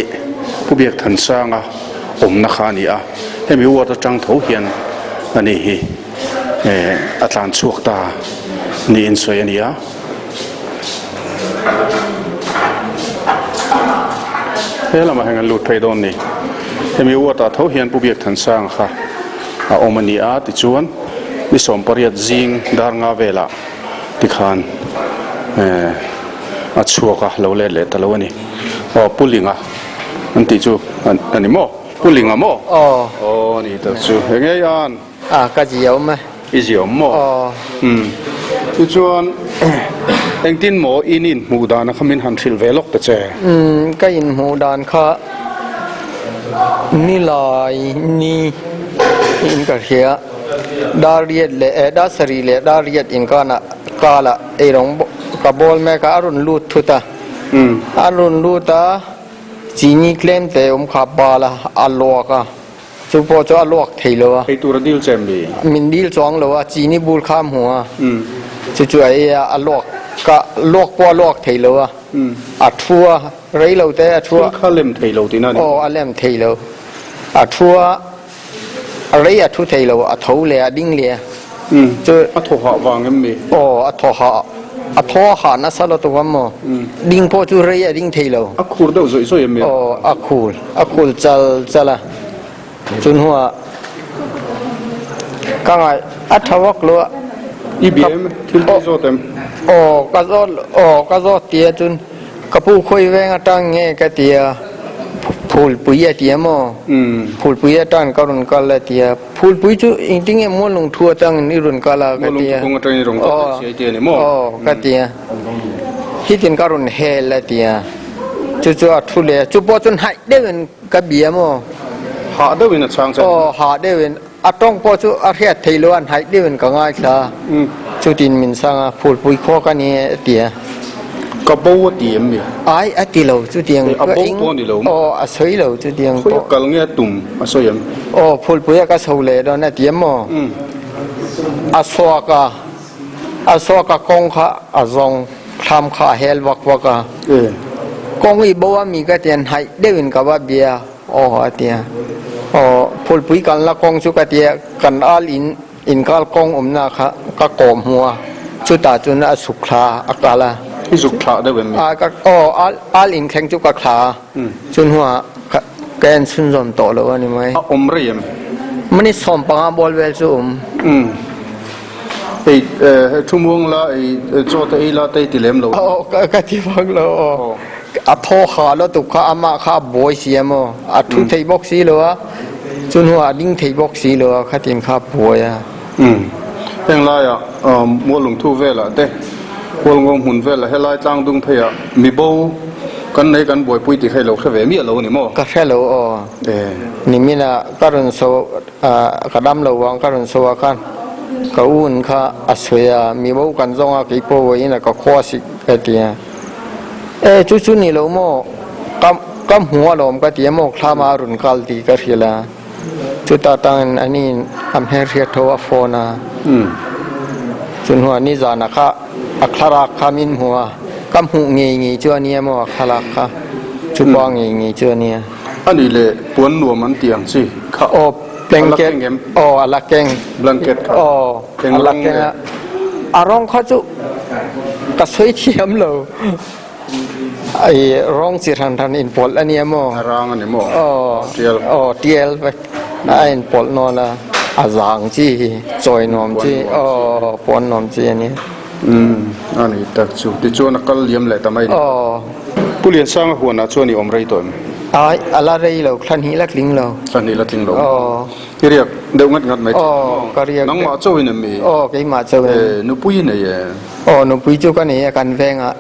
Pu Biakthansanga awmna kha a ni a, hemi ward atang tho hian a ni hi a tlan chhuak ta niin sawi a ni a. He lamah hian kan lut phei dawn ni. Hemi ward ah tho hian Pu Biakthansanga kha a awm a ni a, tichuan ni 18 zing dar nga velah tikhan eh a chhuak a lo let leh ta lo a ni. Aw Pu Linga an tih chu a ni maw? Pu Linga maw? Aw. Aw a ni tak chu. Enge i an? A ka ziawm e. I ziawm maw? Aw. Umm. Tichuan engtin maw in inhmuh dan a kha min han hrilh ve lawk ta che? Umm ka inhmuh dan kha nilai ni in ka hria. Dar riat leh eh dar sarih leh dar riat inkanah kalah eirawng ka bawl mek a, a rawn lut thut a. A rawn lut a, chini tlem te awm kha a bal a, a luak a. Chu pawh chu a luak thei lo a. Ei tur a dil che em ni? Min dil chuang lo a, chini bul kha a hmu a. Chu chu a ei a, a luak ka luak pawh a luak thei lo a. A thu a, rei lo te a thu a. Thil kha lem thei lo tihna a ni. Aw, a lem thei lo. A thu a, rei a thu thei lo, a tho leh a, a ding leh a. Chu a thaw hah vang em ni? Aw, a thaw hah. a thaw a hah nasa lutuk a maw ding pawh chu rei a ding thei lo. A khur deuh zawih zawih em? Aw a khur a khur chal chal a chu hnuah ka ngaih a tha vak lo a. I bia em? Thil tih zawt em? Aw ka zawt aw ka zawt ti a chun ka pu khawi veng atang nge ka ti a phulpui a ti a maw phulpui atang ka rawn kal a ti a. Phulpui chu engtinge Mualnung thu atangin i rawn kal a ka ti a. Mualnung thu kawng atangin i rawn kal theih si a i ti a ni maw? Aw ka ti a. Hitin ka rawn hel a ti a. Chu chu a thu leh a. Chu pawh chuan haih deuhin ka bia maw? Hah deuhin a chhang che a ni maw? Aw hah deuhin. A tawng pawh chu a hriat theih loh a, haih deuhin ka ngaithla a. Chutin min sang a, Phulpui khua ka ni e a ti a. Ka bo a ti em ni? Ai a ti lo chutiang. A bo pawh a ni lo. Aw a sawi lo chutiang pawh. Khawi a kal nge a tum a sawi em? Aw phulpui a ka chho leh dawn a ti em maw? A suak a, a suak a kawng kha a zawng thlam kha a hel vak vak a. Kawng i bo a mi ka ti a hnaih deuhin ka va bia aw a ti a. Aw phulpui kalna kawng chu ka ti a kan al in. Inkal kawng awmna kha ka kawh hmu a, chutah chuan a suk thla a kal a. I zuk thlah deuh em ni? A ka aw al al inthleng chu ka thla a, chu hnuah ka ka en chhunzawm tawh lo a ni mai. A awm rei em? Minute 15 ball vel chu awm. Umm. Ei eh thu muang la ei chaw te ei la te i ti lem lo. Aw ka ka ti vak lo aw. A thaw ha lutuk kha amah kha a buai si em aw. A thu thei bawk si lo a. Chu hnuah a ding thei bawk si lo a, khatin kha a buai a. Umm. Heng laiah Mualungthu velah te, Hualngo hmun velah helai tlangdung pheiah mibo kan nei kan buaipui tih kha i lo hre ve miah lo a ni maw? Ka hre lo aw. Nimin ah ka rawn saw ka dam lo vang ka rawn saw a khan ka un kha a sawi a, mibo kan zawng a kei pawh vawiin a ka khua sik ka ti a. E chu chu ni lo maw? Ka ka hmu alawm ka ti a maw thlama a rawn kal tih ka hrilh a, chuta tangin ani a hmelhriat tho a phone a, chu hnuah nizanah kha a thlalak kha min hmu a, ka hmuh ngei ngei chu a nia maw a thlalak kha, chu pa ngei ngei chu a nia. A nih leh puan nuam an tih ang chi kha Aw blanket aw a la keng blanket kha aw a la keng a. A rawng kha chu ka sawi thiam lo. Ai rawng chi hran hran inpawlh a nia maw? A rang a ni maw? Aw, Tial. Aw, tial vek. A inpawlh nawn a, a zang chi hi, chawi nuam chi, aw, puan nuam chi a nia. Umm, a ni tak chu. Tichuan a kal liam leh ta mai ni. Aw. Pu Liansanga huanah chuan i awm rei tawh em? Ai, a la rei lo, thla hnih la tling lo. Thla hnih la tling lo. Aw. I riak deuh ngat ngat mai thin. Aw, ka riak deuh. Nangmah chauhin em mi? Aw, keimah chauhin. Eh, nupui i nei e? Aw, nupui chu ka nei a, kan vengah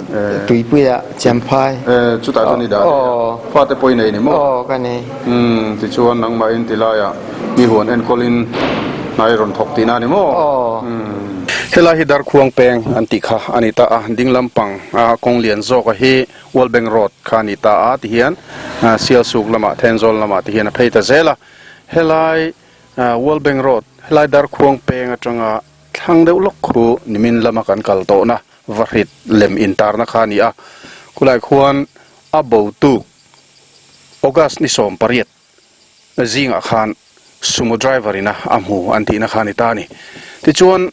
tuipuiah Champhai. Eh, chutah chuan i dah daih a. Aw. Fate pawh i nei ni maw? Aw, ka nei. Umm, tichuan nangmahin ti laiah mi huan enkawlin hna i rawn thawk tihna a ni maw? Aw. Umm. Helai hi Darkhuang peng an tih kha a ni ta a, ding lampang a kawng lian zawka hi World Bank Road kha a ni ta a, tihian Sialsuk lamah Thenzawl lamah tihian a phei ta zel a. Helai World Bank Road, helai Darkhuang peng atanga thlang deuh lawk khu nimin lama kan kal tawhna vahrit lem intarna kha a ni a. Khulai khuan a bo tuk August ni 18 zingah khan sumo driver ina a hmu an tihna kha a ni ta a ni. Tichuan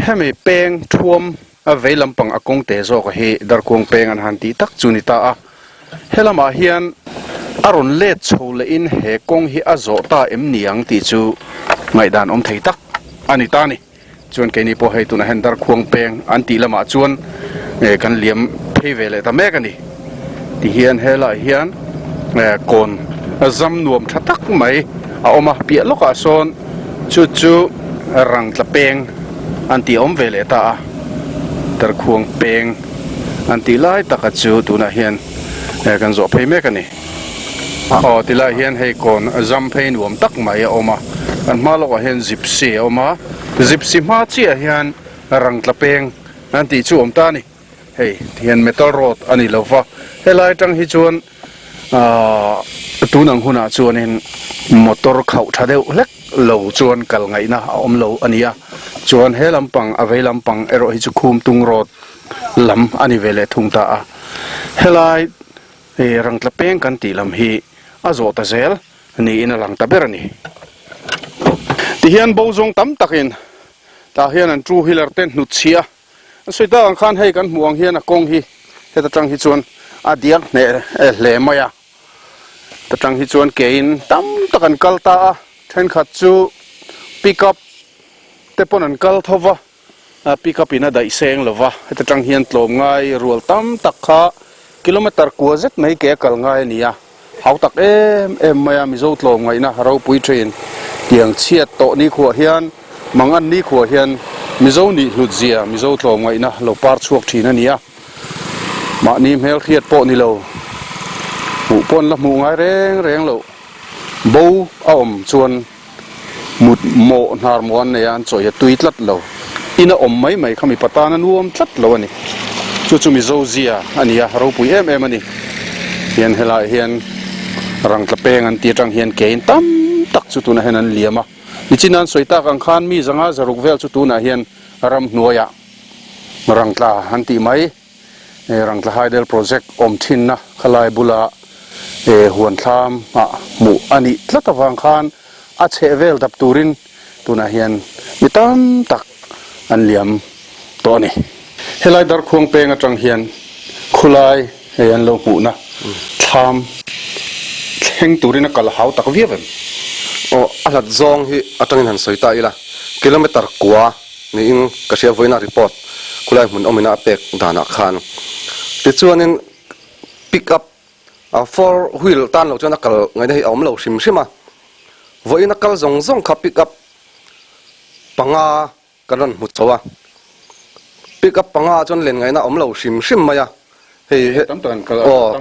hemi peng thuam a vei lampang a kawng te zawka hi Darkhuang peng an han tih tak chu ni ta a. Helamah hian a rawn let chho lehin he kawng hi a zawh ta em ni ang tih chu ngaihdan awm thei tak a ni ta a ni. Chuan keini pawh hei tunah hian Darkhuang peng an tih lamah chuan kan liam phei ve leh ta mek a ni. Tihian helaiah hian kawn zam nuam tha tak mai a awm a, piah lawkah sawn chu chu rang tla peng an tih a awm ve leh ta a, Darkhuang peng an tih lai taka chu tunah hian kan zawh phei mek a ni. Aw ti lai hian hei kawn zam phei nuam tak mai a awm a, kan hma lawkah hian gypsy a awm a, gypsy hma chiah hian rang tla peng an tih chu a awm ta a ni. Hei tihian metal road a ni lo va, helai atang hi chuan ahh tun ang hunah chuanin motor khauh tha deuh hlek lo chuan kal ngaihna a awm lo a ni a, chuan he lampang a vei lampang erawh hi chu Khumtung road lam a ni ve leh thung ta a, helai rangtla peng kan tih lam hi a zawh ta zel niin a lang ta ber a ni. Tihian bo zawng tam takin tah hian an two wheeler te hnutchhiah. An sawi tak ang khan hei kan hmuh ang hian a kawng hi heta tang hi chuan a diak hneh hle mai a. Ta tang hi chuan kein tam tak an kal ta a, thenkhat chu pick up te pawn an kal tho va, pick up in a daih seng lo va, heta tang hian tlawm ngai rual tam tak kha kilometer kua zet mai ke a kal ngai a ni a, hau tak em em mai a Mizo tlawm ngaihna ropui thin tiang chhiat tawh nikhuah hian Mangan nikhua hian Mizo nih hlut zia Mizo tlawm ngaihna lo par chhuak thin a ni a. Mahni hmel hriat pawh ni lo, hmuh pawn la hmuh ngai reng reng loh. Bo a awm chuan mut mawh hnar maw an nei a, an chawi a tui tlat lo. In a awm mai mai kha mipa tan a nuam tlat lo a ni. Chu chu Mizo zia a ni a, ropui em em a ni. Hian helaiah hian rangtla peng an ti atang hian kein tam tak chu tunah hian an liam a. Nichin an sawi tak ang khan mi zanga zaruk vel chu tunah hian ramhnuaiah Rangtla an tih mai, Rangtla Hydel Project awm thinna khalai bula huan thlam ah hmuh a nih tlat avang khan a chheh vel dap turin tunah hian mi tam tak an liam tawh a ni. Helai Darkhuang peng atang hian khulai hei an lo hmuhna thlam thleng turin a kal hau tak viau em? Aw, a hlat zawng hi atangin han sawi ta ila, kilometer kua Niin ka hria vawiina report khulai hmun awmina a pek danah khan. Tichuanin pick up a four wheel tan lo chuan a kal ngaihna hi a awm lo hrim hrim a. Vawiina kal zawng zawng kha pick up panga kan rawn hmu chho a. Pick up panga chuan len ngaihna a awm lo hrim hrim mai a. Hei he aw aw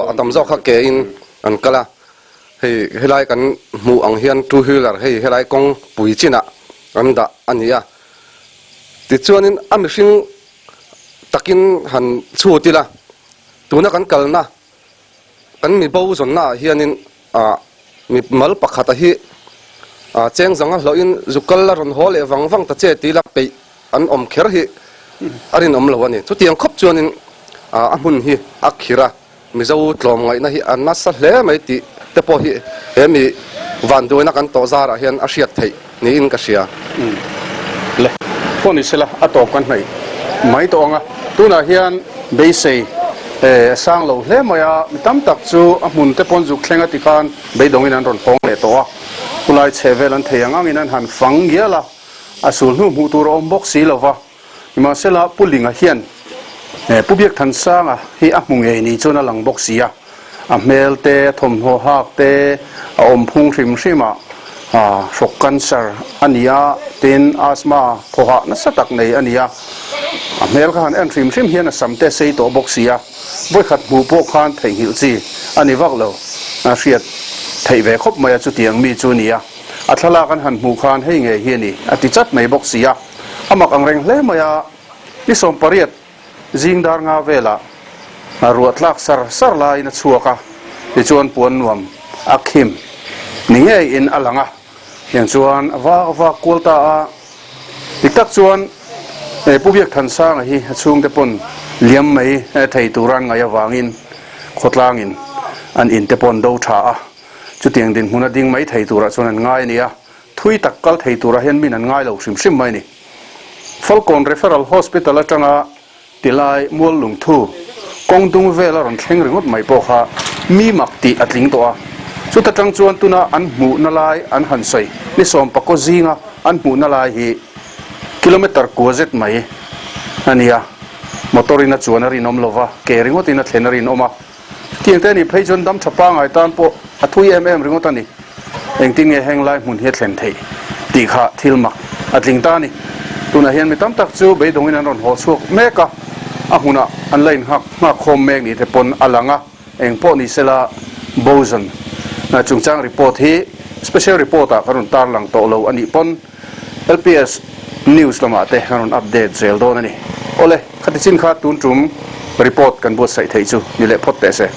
a tam zawk kha ke in an kal a. Hei helai kan hmuh ang hian two wheeler hei helai kawng pui chinah an dah a ni a. Tichuanin a mihring takin han chhut ila, tuna kan kalna kan mi bo zawnna ah hianin ah mi mal pakhata hi ah cheng zanga hlawhin zu kal la rawn haw leh vang vang ta che ti ila peih an awm kher hi a rinawm lo a ni. Chutiang khawp chuanin ah a hmun hi a khir a. Mizo tlawmngaihna hi a nasa hle mai tih te pawh hi he mi vanduaina kan tawh zarah hian a hriat theih niin ka hria. Le, pawh ni sela a tawp kan hnaih mai tawh ang a, tunah hian beisei a sang lo hle mai a, mi tam tak chu a hmun te pawn zuk thleng a ti khan beidawngin an rawn hawng leh tawh a, khulai chheh vel an thei ang angin an han fang ngial a, a sul hnu hmuh tur a awm bawk si lo va. Nimahsela, Pu Linga hian Pu Biakthansanga hi a hmu ngei ni chuan a lang bawk si a, a hmel te, a thawmhnaw hak te, a awm phung hrim hrim a, hrawk cancer a ni a, tin asthma thawhah nasa tak nei a ni a, a hmel kha han en hrim hrim hian a sam te a sei tawh bawk si a, vawikhat hmuh pawh khan theihnghilh chi a ni vak lo, a hriat theih ve khawp mai a chutiang mi chu a ni a, a thlalak an han hmuh khan hei ngei hi a ni a ti chat mai bawk si a. A mak ang reng hle mai a, ni 18 zing dar nga velah ruah tlak sar sar laiin a chhuak a, tichuan puan nuam a khim ni ngeiin a lang a, tiang chuan a vak vak kual ta a, dik tak chuan Pu Biakthansanga hi a chhungte pawn liam mai thei tura an ngaih avangin khawtlangin an inte pawn do tha a, chutiang dinhmun a ding mai thei turah chuan an ngai a ni a. Thui tak kal thei turah hian min an ngai lo hrim hrim mai a ni. Falkawn Referral Hospital atanga tilai mual lungthu kawng dung vel a rawn thleng ringawt mai pawh kha mi mak tih a tling tawh a. Chuta tang chuan tuna an hmuhna lai an han sawi ni sawmpakaw zinga an hmuhna lai hi kilometer kua zet mai a ni a. Motor in a chuan a rinawm lova, ke ringawtin a thlen a rinawm a. Tiang te a nih phei chuan dam tha pangai tan pawh a thui em em ringawt a ni. Engtin nge heng lai hmun hi a thlen theih tih kha thil mak a tling ta a ni. Tunah hian mi tam tak chu beidawngin an rawn haw chhuak mek a, a hmunah an la inghak nghak khawm mek ni te pawn a lang a, eng pawh ni sela Boson chungchang report hi special report ah kan rawn tarlang tawh lo a nih pawn LPS News lamah te kan rawn update zel dawn a ni. Awle, khati chin kha tun tum report kan buatsaih theih chu ni leh phawt teh se.